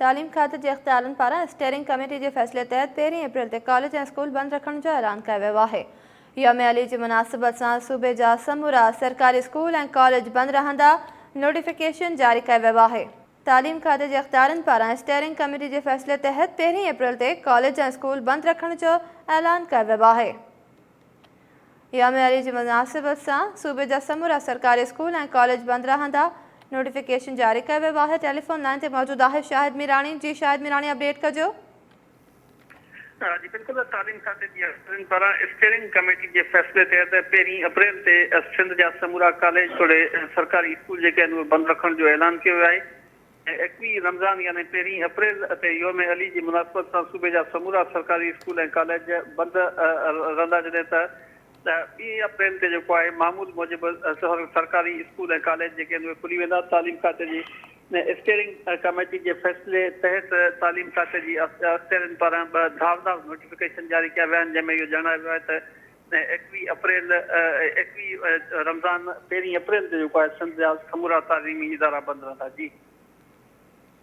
تعليم کاتي جي اختيارين پاران اسٽيئرنگ ڪميٽي جي فيصلي تحت پهرين اپريل تي ڪاليج ۽ اسڪول بند رکڻ جو اعلان ڪيو ويو آهي. يوم علي جي مناسبت سان صوبي جا سمورا سرڪاري اسڪول ۽ ڪاليج بند رهندا، نوٽيفڪيشن جاري ڪيو ويو آهي. تعليم کاتي جي اختيارين پاران اسٽيئرنگ ڪميٽي جي فيصلي تحت پهرين اپريل تي ڪاليج ۽ اسڪول بند رکڻ جو اعلان ڪيو ويو آهي. يوم علي جي مناسبت سان صوبي جا سمورا سرڪاري اسڪول ۽ ڪاليج بند رهندا، نوٽيفڪيشن جاري ڪيو ويو آهي، ٽيليفون لائين تي موجود آهي شاهد ميراڻي، جي شاهد ميراڻي اپڊيٽ ڪجو. جي بلڪل تعليم کاتي جي آفيسرن پاران اسٽيئرنگ ڪميٽي جي فيصلي تحت پهرين اپريل تي سنڌ جا سمورا ڪاليج توڙي سرڪاري اسڪول جيڪي آهن اهي بند رکڻ جو اعلان ڪيو ويو آهي ۽ 21 رمضان يعني پهرين اپريل تي يوم علي جي مناسبت سان صوبي جا سمورا سرڪاري اسڪول ۽ ڪاليج بند رهندا جڏهن ته ٻي اپريل تي جيڪو آهي معمول موجب سرڪاري اسڪول ۽ ڪاليج جيڪي آهن اهي کلي ويندا تعليم کاتي جي اسٽيئرنگ ڪميٽي جي فيصلي تحت تعليم کاتي جي اختيارين پاران ٻه ڌار ڌار نوٽيفڪيشن جاري ڪيا ويا آهن جنهن ۾ اهو ڄاڻايو ويو آهي ته 21 اپريل 21 رمضان پهرين اپريل تي جيڪو آهي سنڌ جا سمورا تعليمي ادارا بند رهندا جي.